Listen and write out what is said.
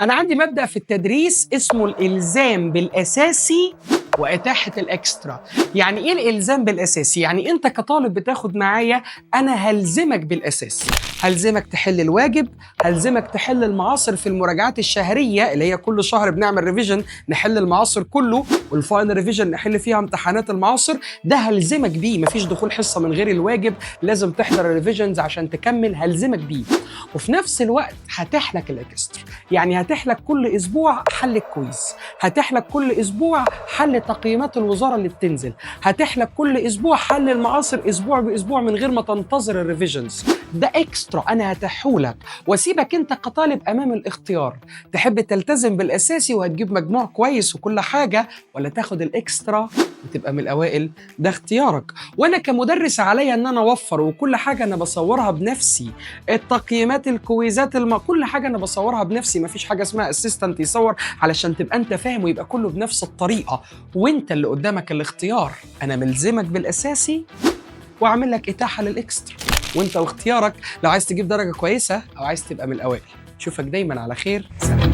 انا عندي مبدأ في التدريس اسمه الالزام بالاساسي واتاحة ال extra. يعني ايه الالزام بالاساسي؟ يعني انت كطالب بتاخد معايا، انا هلزمك بالاساسي، هلزمك تحل الواجب، هلزمك تحل المعاصر في المراجعات الشهرية اللي هي كل شهر بنعمل revision نحل المعاصر كله، وال final revision نحل فيها امتحانات المعاصر. ده هلزمك بيه، مفيش دخول حصة من غير الواجب، لازم تحضر ال revisions عشان تكمل، هلزمك بيه. وفي نفس الوقت هتيح لك ال extra، يعني هتيح لك كل اسبوع حل ال quiz، هتيح لك كل اسبوع حل تقييمات الوزارة اللي بتنزل، هتيح لك كل اسبوع حل المعاصر اسبوع باسبوع من غير ما تنتظر ال revisions. ده extra انا هتحولك واسيبك انت كطالب امام الاختيار، تحب تلتزم بالاساسي وهتجيب مجموع كويس وكل حاجه، ولا تاخد ال extra وتبقى من الاوائل، ده اختيارك. وانا كمدرس عليا ان انا اوفر، وكل حاجة انا بصورها بنفسي، التقييمات، الكويزات، كل حاجة انا بصورها بنفسي، مفيش حاجة اسمها assistant يصور، علشان تبقى انت فاهم ويبقى كله بنفس الطريقه، وانت اللي قدامك الاختيار. انا ملزمك بالاساسي واعمل لك اتاحة لل extra، وانت واختيارك لو عايز تجيب درجه كويسة او عايز تبقى من الاوائل. اشوفك دايما على خير، سلام.